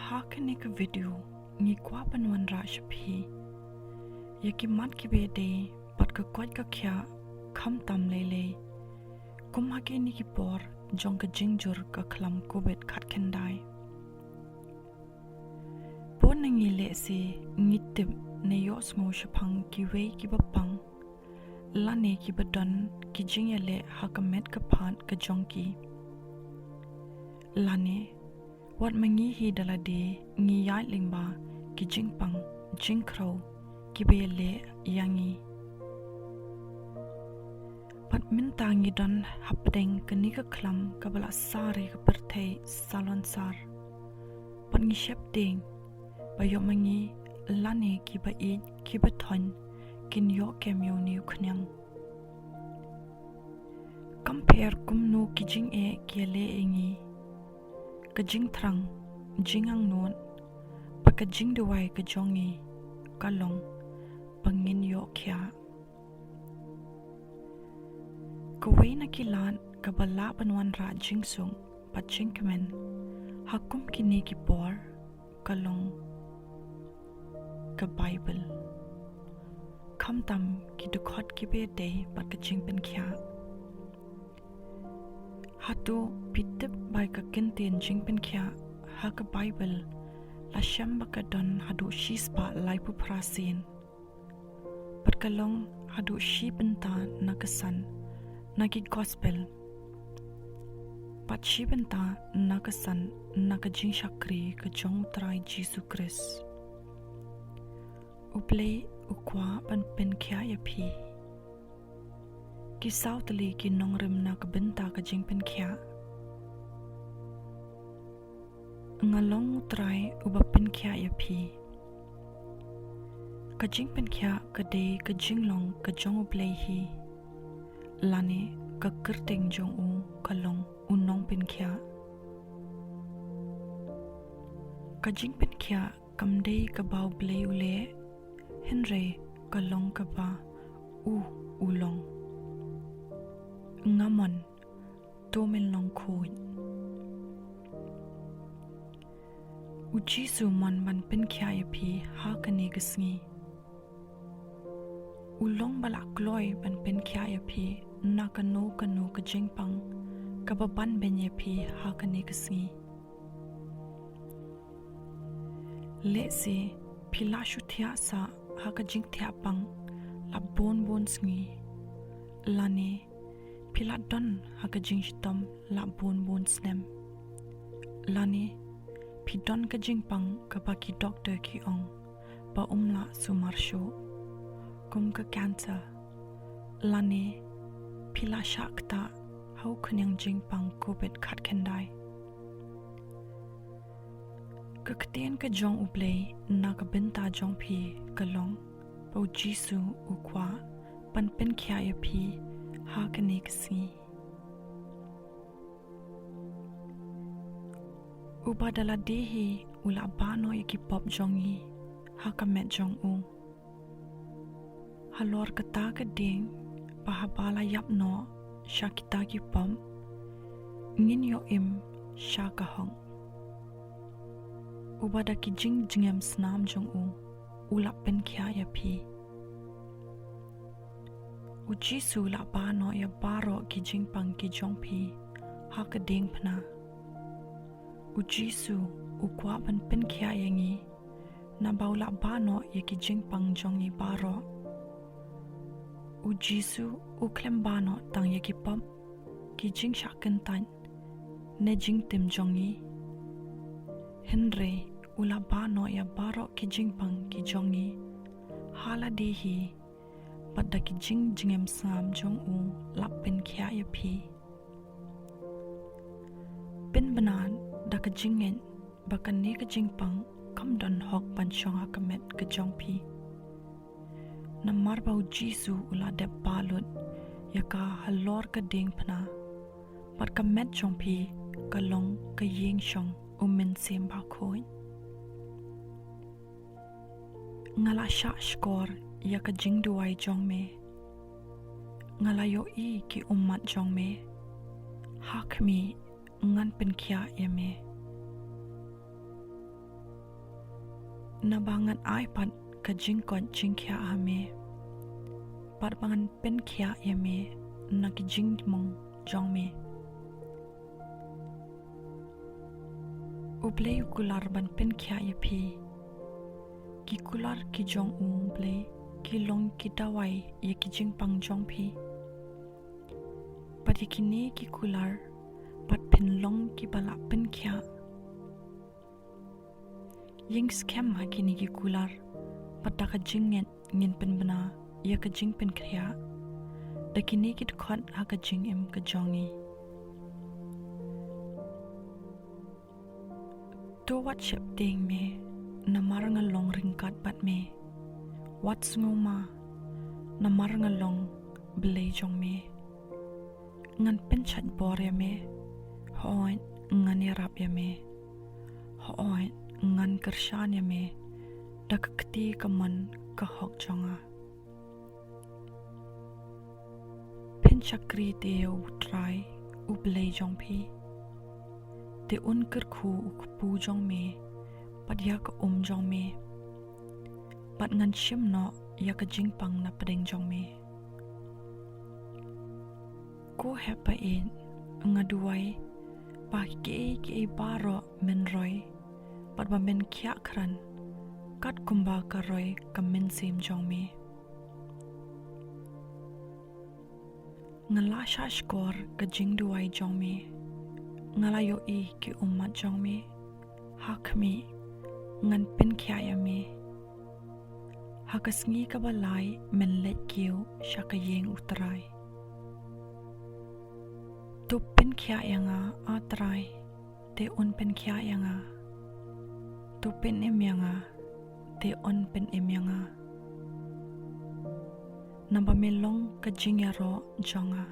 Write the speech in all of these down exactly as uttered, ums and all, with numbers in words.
Ha kane ka video ngi kwah ban wanrah sha phi ïa ki mat kiba ïadei bad ka koit ka khiah khamtam lei lei, kum ha kine ki por jong ka jingjur ka khlam covid khatkhyndai. Bun na ngi lehse ngi tip ne ïohsngew shaphang kiwei kiba pang lane kiba don ki jingïaleh ha ka met ka phad ka jong ki. Lane wat ma ngi hi da lade ngi ïaid lyngba ki jingpang jingkhrew kiba ïaleh ïa ngi. Bad mynta ngi don hapdeng kane ka khlam kaba la sar ïa ka pyrthei salonsar. Bad ngi sheptieng ba ïoh ma ngi lane kiba ïeit kiba thoiñ kin ïoh kem ïa une u khñiang. Kam pher kumno ki jingeh ki ïaleh ïa ngi, ka jingthrang, jingangnud bad ka jingduwai ka jong ngi ka long ba ngin ïoh khiah. Kawei na ki lad kaba lah ban wanrah jingsuk bad jingkmen ha kum kine ki por ka long ka Baibl, khamtam ki dkhot kiba ïadei bad ka jingpynkhiah. Hato phi tip ba ka kyntien jingpynkhiah ha ka Baibl la shem ba ka don haduh shispah laiphew phra sien? Bad ka long haduh shi bynta na ka san na ki Gospel, bad shi bynta na ka san na ka jingshakri ka jong U Trai Jisu Khrist. U Blei u kwah ban pynkhiah ïa phi. Ki saw tylli ki nongrim na ka bynta ka jingpynkhiah. Nga long U Trai uba pynkhiah ïa phi. Ka jingpynkhiah ka dei ka jinglong ka jong U Blei hi, lane ka kyrteng jong u ka long U Nongpynkhiah. Ka jingpynkhiah kam dei kaba U Blei u leh, hynrei ka long kaba u u long. Nga mon, to men long khuid. U Jisu u mon ban pynkhiah ïa phi ha kane ka sngi. U long ba la kloi ban pynkhiah ïa phi na kano kano ka jingpang kaba banbeiñ ïa phi ha kane ka sngi. Lehse phi la shu thiah sah ha ka jingthiahpang la bun bun sngi, lane phi la don ha ka jingshitom la bun bun snem, lane phi don ka jingpang kaba ki doktor ki ong ba um lah sumar shuh, kum ka cancer, lane phi la shah ktah ha u khñiang jingpang covid khatkhyndai. Ka ktien ka jong U Blei na ka bynta jong phi ka long ba U Jisu u kwah ban pynkhiah ïa phi ha kane ka sngi. Uba da lade hi u la bah noh ïa ki pop jong ngi ha ka met jong u. Halor kata ka dieng ba haba la ïap noh sha kita ki pop ngin ïoh im sha ka hok. Uba da ki jingjngem snam jong u u la pynkhiah ïa phi. U Jisu u la bah noh ïa baroh ki jingpang ki jong phi ha ka diengphna. U Jisu u kwah ban pynkhiah ïa ngi naba u la bah noh ïa ki jingpang jong ngi baroh. U Jisu u khlem bah noh tang ïa ki pop, ki jingshah kyntait ne jingtim jong ngi, hynrei u la bah noh ïa baroh ki jingpang ki jong ngi ha lade hi, bad da ki jingjngem snam jong u la pynkhiah ïa phi. Pynbna da ka jingngeit ba kane ka jingpang kam don hok ban shong ha ka met ka jong phi. Namar ba U Jisu u la dep bah lut ïa ka halor ka diengphna, bad ka met jong phi ka long ka ïing shong U Mynsiem Bakhuid. Nga la shah shkor ïa ka jingduwai jong me. Nga la ïohi ki ummat jong me. Ha khmih, ngan pynkhiah ïa me. Naba ngan ai pat ka jingkoit jingkhiah ha me, bad ba ngan pynkhiah ïa me na ki jingmong jong me. U Blei u kular ban pynkhiah ïa phi. Ki kular ki jong u Blei ki long ki dawai ïa ki jingpang jong phi. Bad ïa kine ki kular pat phin long kiba la pynkhiah. Ïeng skhem ha kine ki kular, bad da ka jingngeit ngin pynbna ïa ka jingpynkhiah da kine ki dkhot ha ka jingim ka jong ngi. To wat sheptieng me, namar nga long ryngkat bad me. Wat sngewma, namar nga long Blei jong me. Ngan pynshait bor ïa me, hooid ngan ïarap ïa me. Hooid ngan kyrshan ïa me da ka kti kamon ka hok jong nga. Phin shakri te ïa u Trai u Blei jong phi, te un kyrkhu u kpu jong me bad ïa ka um jong me, bad ngan shim noh ïa ka jingpang na pdeng jong me. Ko heh ba ïeit, nga duwai ba kiei kiei baroh men roi bad ba men khiah kren kat kumba ka roi ka mynsiem jong me. Nga la shahshkor ka jingduwai jong me. Nga la ïohi ki ummat jong me. Ha khmih, ngan pynkhiah ïa me. Ha ka sngi kaba lai men leit kiew sha ka ïing u Trai. To pynkhiah ïa nga, A Trai, te un pynkhiah ïa nga. To pynim ïa nga, te un pynim ïa nga. Naba me long ka jingïaroh jong nga.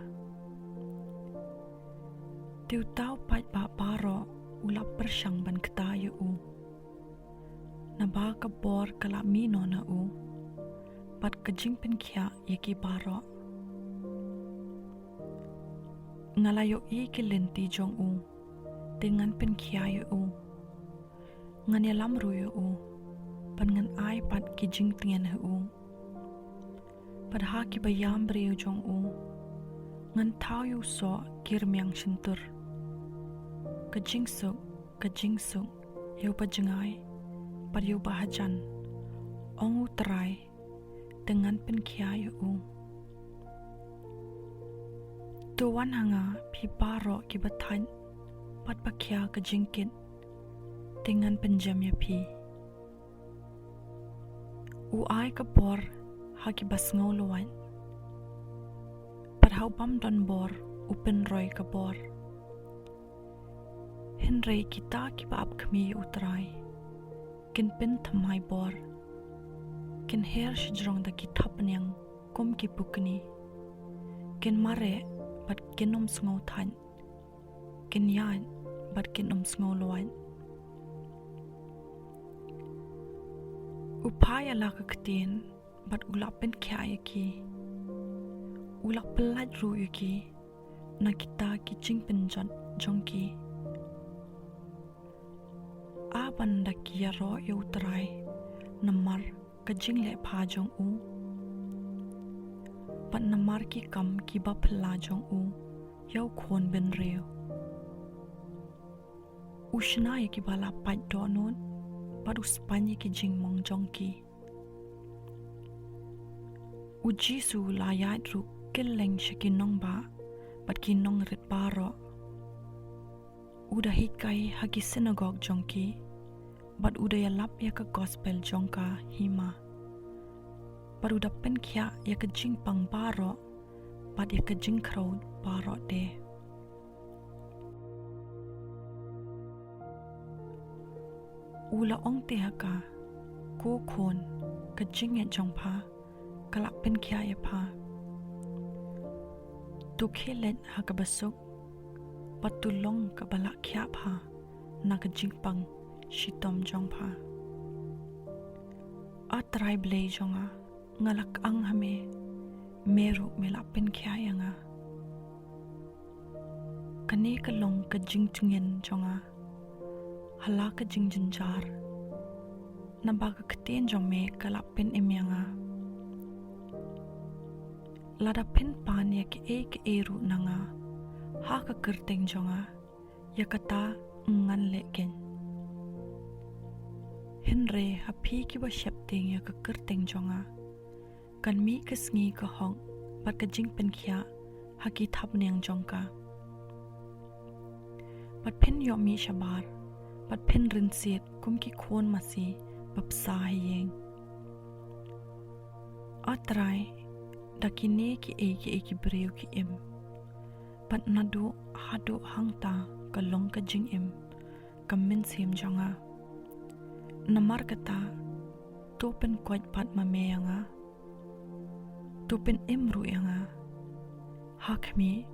Te uta u paidbah baroh u la pyrshang ban kta ïa u. Naba ka bor ka la mih noh na u, bad ka jingpynkhiah ïa ki baroh. Nga la ïohi ki lynti jong u, te ngan pynkhiah ïa u. Ngan ïalam ruh ïa u, bad ngan ai pat ki jingtngen ha u. Bad ha kiba ïam briew jong u, ngan thaw ïa u soh ki rmiang shyntur. Ka jingsuk, ka jingsuk ïa uba jngai bad ïa uba hajan, ong u Trai, te ngan pynkhiah ïa u. To wan ha nga phi baroh kiba thait bad ba khia ka jingkit, te ngan pynjem ïa phi. U ai ka bor ha kiba sngew lwait, bad ha u bym don bor u pynroi ka bor. Hynrei kita kiba ap khmih ïa u Trai kin pynthymmai bor, kin her shajrong da ki thapniang kum ki pukni, kin mareh bad kin ym sngew thait, kin ïaid bad kin ym sngew lwait. U phah ïa la ka ktien bad u la pynkhiah ïa ki. U la pyllait ruh ïa ki na kita ki jingpynjot jong ki. A ban da ki ïaroh ïa u Trai namar ka jingleh pha jong u, bad namar ki kam kiba phylla jong u ïa u khun bynriew. U shna ïa kiba la pait dohnud, bad u spaiñ ïa ki jingmong jong ki. U Jisu u la ïaid ruh kylleng sha ki nongbah bad ki nongrit baroh. U da hikai ha ki synagog jong ki, bad u da ïalap ïa ka gospel jong ka hima. Bad u da pynkhiah ïa ka jingpang baroh bad ïa ka jingkhrew baroh de. U la ong te ha ka, ko khun, ka jingngeit jong pha ka la pynkhiah ïa pha. To khie leit ha kaba suk, bad to long kaba la khiah pha na ka jingpang shitom jong pha. A Trai Blei jong nga, nga la kang ha me, me ruh me la pynkhiah ïa nga. Kane ka long ka jingtngen jong nga ha la ka jingjynjar. naba ka ktien jong me ka la pynim ïa nga. Lada phin pan ïa kiei kiei ruh na nga ha ka kyrteng jong nga, ïa kata ngan leh keiñ. Hynrei ha phi kiba sheptieng ïa ka kyrteng jong nga, kan mih ka sngi ka hok bad ka jingpynkhiah ha ki thapniang jong ka. Bad phin ïoh mih shabar, bad phin rynsied kum ki khun masi ba psa ha ïing. A Trai, da kine kiei kiei ki briew ki im, bad naduh haduh hangta ka long ka jingim ka mynsiem jong nga. Namar kata, to pynkoit pat ma me ïa nga. To pynim ruh ïa nga. Ha khmih,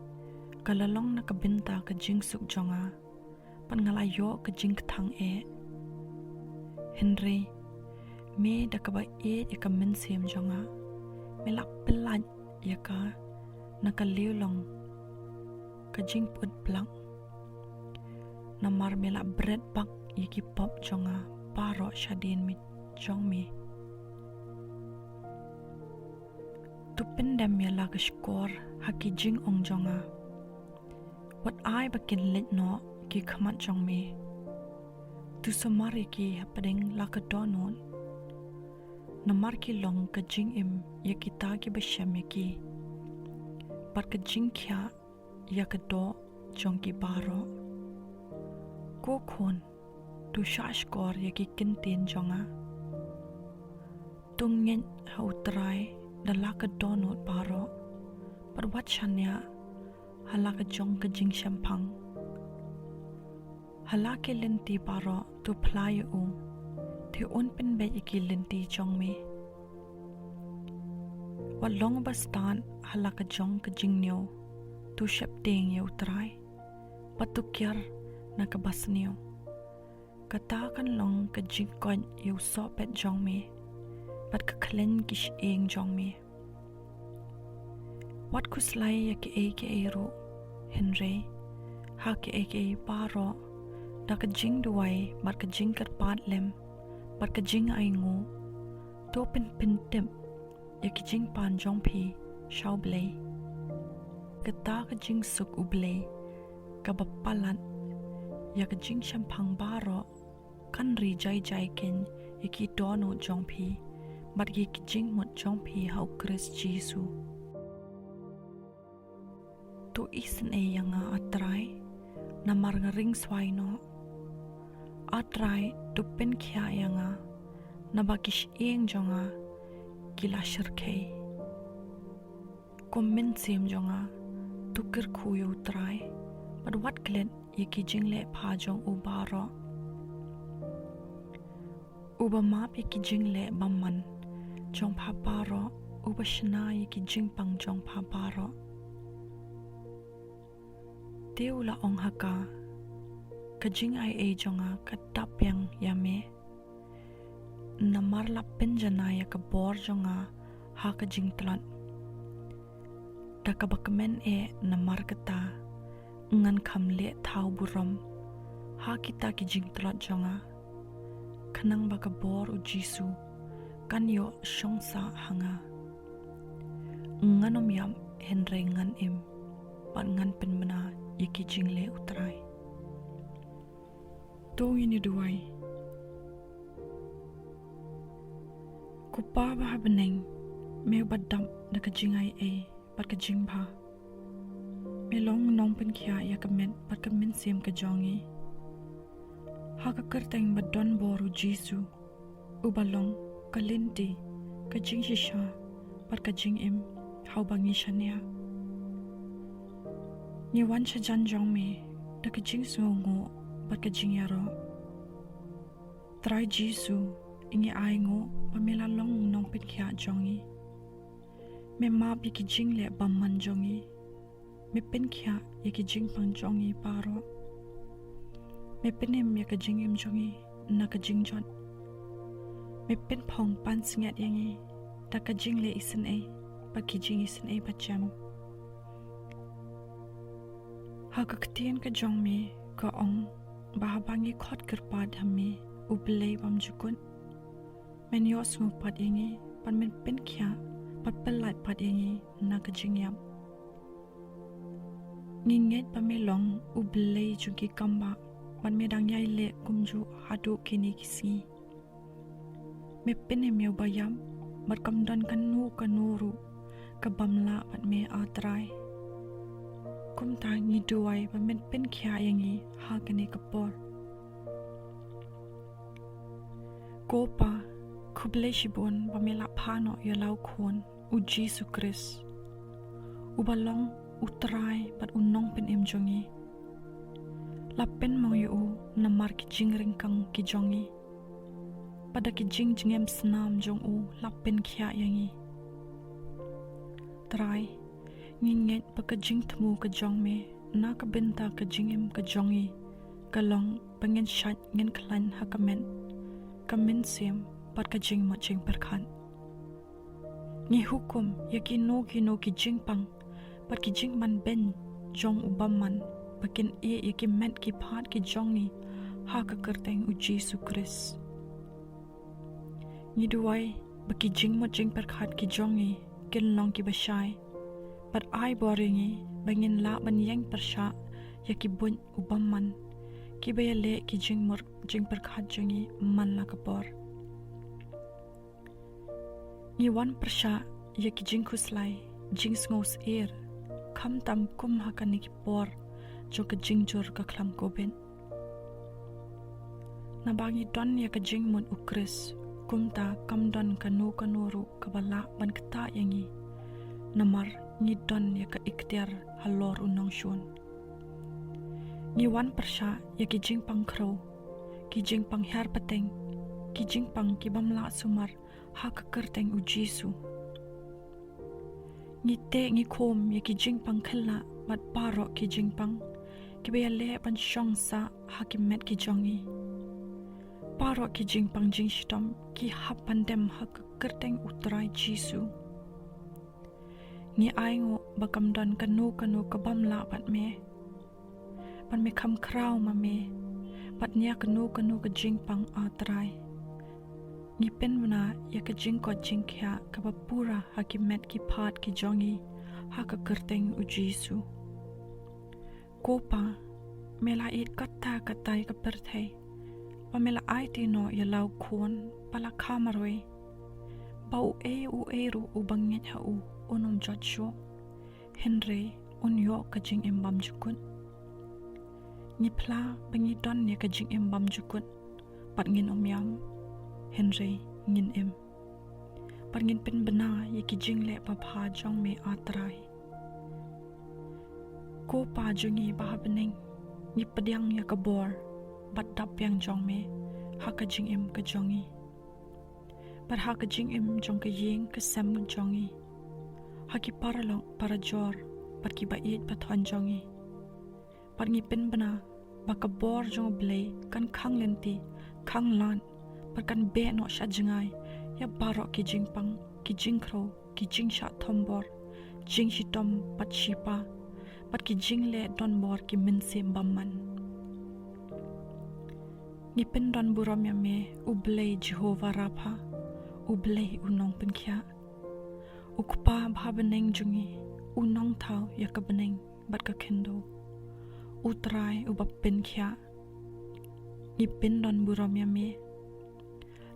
ka la long na ka bynta ka jingsuk jong nga, bad nga la ïoh ka jingkthang eh. Hynrei me da kaba ïeit ïa ka mynsiem jong nga, me la pyllait ïa ka na ka lieh long ka jingput plak. Namar me la bret bak ïa ki pop jong nga baroh shadien me, jong me. To pyndem ïa la ka shkor ha ki jingong jong nga. Wat ai ba kin leit noh ki khmat jong me. To sumar ïa ki hapdeng la ka dohnud. Namar ki long ka jingim ïa kita kiba shem ïa ki, bad ka jingkhiah ïa ka doh jong ki baroh. Ko khun, to shahshkor ïa ki kyntien jong nga. To ngeit ha U Trai da la ka dohnud baroh, bad wat shaniah ha la ka jong ka jingshemphang. Ha la ki lynti baroh to phla ïa u, te un pynbeit ïa ki lynti jong me. Wat long ba stad ha la ka jong ka jingniew, to sheptieng ïa U Trai, bad to kiar na kaba sniew. Kata kan long ka jingkoit ïa u sohpet jong me, bad ka khleiñ ki shyieng jong me. Wat khuslai ïa kiei kiei ruh, hynrei ha kiei kiei baroh, da ka jingduwai bad ka jingkyrpad lem bad ka jingainguh, to pynpyntip ïa ki jingpan jong phi sha U Blei. Kata ka jingsuk U Blei kaba palat ïa ka jingshemphang baroh, kan ri jai jai keiñ ïa ki dohnud jong phi bad ïa ki jingmut jong phi ha U Khrist Jisu. To isynei ïa nga, A Trai, namar nga ring swai noh. A Trai, to pynkhiah ïa nga, naba ki shyieng jong nga ki la shyrkhei. Ko mynsiem jong nga, to kyrkhu ïa U Trai, bad wat klet ïa ki jingleh pha jong u baroh. Uba map ïa ki jingleh bymman jong pha baroh, uba shna ïa ki jingpang jong pha baroh. Te u la ong ha ka, ka jingaiei jong nga ka dap biang ïa me. Namar la pynjanai ïa ka bor jong nga ha ka jingtlot. Da kaba kmen eh namar kata, ngan kham leh thaw burom ha kita ki jingtlot jong nga, khnang ba ka bor U Jisu kan ïoh shong sah ha nga. Ngan ym ïap, hynrei ngan im, bad ngan pynbna ïa ki jingleh U Trai. To ngin ïa duwai. Ko Pa ba ha bneng, me uba dap da ka jingaiei bad ka jingbha, me long nongpynkhiah ïa ka met bad ka mynsiem ka jong ngi. Ha ka kyrteng ba don bor U Jisu, uba long ka lynti, ka jingshisha bad ka jingim ha uba ngi shaniah, ngi wan sha jan jong me da ka jingsngewnguh bad ka jingïaroh. Trai Jisu, ngi ainguh ba me la long nongpynkhiah jong ngi. Me map ïa ki jingleh bymman jong ngi. Me pynkhiah ïa ki jingpang jong ngi baroh. Me pynim ïa ka jingim jong ngi na ka jingjot. Me pynphong pansngiat ïa ngi da ka jingleh isynei bad ki jingisynei ba jem. Ha ka ktien ka jong me ka ong ba haba ngi khot kyrpad ha me, U Blei bymjukut, Men ïohsngew pat ïa ngi, bad men pynkhiah bad pyllait pat ïa ngi na ka jingïap. Ngi ngeit ba me long U Blei jong ki kambah, bad me dang ïai leh kumjuh haduh kine ki sngi. Me pynim ïa uba ïap, bad kam don kano kano ruh ka bym lah bad me, A Trai. Kumta ngi duwai ba men pynkhiah ïa ngi ha kane ka por. Ko Pa, khublei shibun ba me la phah noh ïa la u Khun, U Jisu Khrist, uba long U Trai bad U Nongpynim jong ngi. La pynmong ïa u namar ki jingryngkang ki jong ngi, bad da ki jingjngem snam jong u la pynkhiah ïa ngi. Trai, ngi ngeit ba ka jingthmu ka jong me na ka bynta ka jingim ka jong ngi ka long ba ngin shait ngin khlaiñ ha ka met, ka mynsiem, bad ka jingmut jingpyrkhat. Ngi hukum ïa kino kino ki jingpang bad ki jingmanbeiñ jong u bymman ba kin ïeh ïa ki met ki phad ki jong ngi ha ka kyrteng U Jisu Khrist. Ngi duwai ba ki jingmut jingpyrkhat ki jong ngi kin long kiba shai, bad ai bor ïa ngi ba ngin lah ban ïeng pyrshah ïa ki buit u bymman kiba ïaleh ki jingmut jingpyrkhat jong ngi man la ka por. Ngi wan pyrshah ïa ki jingkhuslai, jingsngewsyier, khamtam kum ha kane ki por jong ka jingjur ka khlam Covid. Naba ngi don ïa ka jingmut U Khrist, kumta kam don kano kano ruh kaba lah ban ktah ïa ngi, namar ngi don ïa ka iktiar halor U Nongshun. Ngi wan pyrshah ïa ki jingpang khrew, ki jingpang hiar pateng, ki jingpang ki bym lah sumar ha ka kyrteng U Jisu. Ngi teh ngi khum ïa ki jingpang khylleh bad baroh ki jingpang kiba ïaleh ban shong sah ha ki met ki jong ngi. Baroh ki jingpang jingshitom ki hap ban dem ha ka kyrteng U Trai Jisu. Ngi ainguh ba kam don kano kano ka bym lah bad me, bad me kham khraw ma me bad nia kano kano ka jingpang, A Trai. Ngi pynbna ïa ka jingkoit jingkhiah kaba pura ha ki met ki phad ki jong ngi ha ka kyrteng U Jisu. Ko Pa, me la ïeit katta katta ïa ka pyrthei, ba me la aiti noh ïa la u Khun ba la kha marwei, ba uei uei ruh uba ngeit ha u un ym jot shuh, hynrei un ïoh ka jingim bymjukut. Ngi phla ba ngi don ïa ka jingim bymjukut, bad ngin ym ïam, hynrei ngin im. Bad ngin pynbna ïa ki jingleh babha jong me, A Trai. Ko Pa jong ngi ba ha bneng, ngi pdiang ïa ka bor bad dap biang jong me ha ka jingim ka jong ngi, bad ha ka jingim jong ka ïing ka sem jong ngi, ha ki paralok parajor bad kiba ïeit ba thon jong ngi. Bad ngi pynbna ba ka bor jong U Blei kan khang lynti, khang lad, bad kan beh noh sha jngai ïa baroh ki jingpang, ki jingkhrew, ki jingshah thombor, jingshitom bad shipa, bad ki jingleh donbor ki mynsiem bymman. Ngi pyndon burom ïa me, U Blei Jehobah Rapha, U Blei u nongpynkhiah, U Kpa ba ha bneng jong ngi, u nongthaw ïa ka bneng bad ka khyndew, U Trai uba pynkhiah. Ngi pyndon burom ïa me.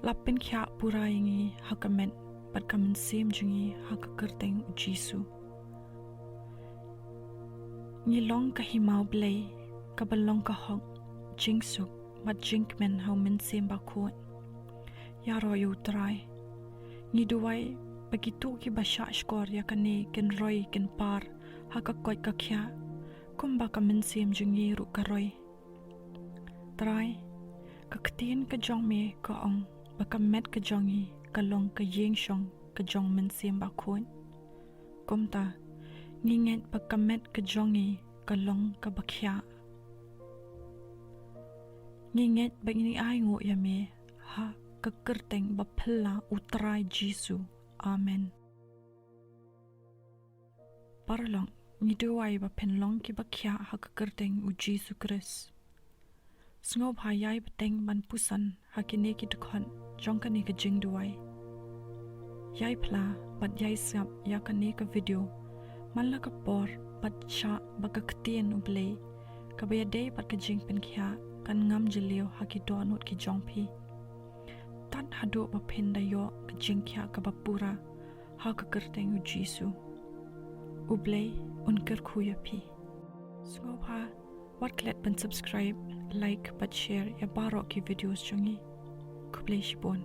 La pynkhiah pura ïa ngi ha ka met bad ka mynsiem jong ngi ha ka kyrteng U Jisu. Ngi long ka hima U Blei kaba long ka hok, jingsuk bad jingkmen ha U Mynsiem Bakhuid. Ïaroh ïa U Trai. Ngi duwai ba kito kiba shah shkor ïa kane kin roi kin par ha ka koit ka khiah, kumba ka mynsiem jong ngi ruh ka roi. Trai, ka ktien ka jong me ka ong ba ka met ka jong ngi ka long ka ïingshong ka jong U Mynsiem Bakhuid. Kumta, ngi ngeit ba ka met ka jong ngi ka long kaba khiah. Ngi ngeit ba ngi ainguh ïa me ha ka kyrteng ba phylla U Trai Jisu. Amen. Paralok, ngi duwai ba phin long kiba khiah ha ka kyrteng U Jisu Khrist. Sngewbha ïai bteng ban puson ha kine ki dkhot jong kane ka jingduwai. Ïai phla bad ïai sngap ïa kane ka video man la ka por bad shah ba ka ktien U Blei kaba ïadei bad ka jingpynkhiah kan ngam jylliew ha ki dohnud ki jong phi. Tad haduh ba phin da ïoh ka jingkhiah kaba pura ha ka kyrteng U Jisu. U Blei un kyrkhu ïa phi. Sngewbha wat klet ban subscribe, like bad share ïa baroh ki videos jong ngi. Khublei shibun.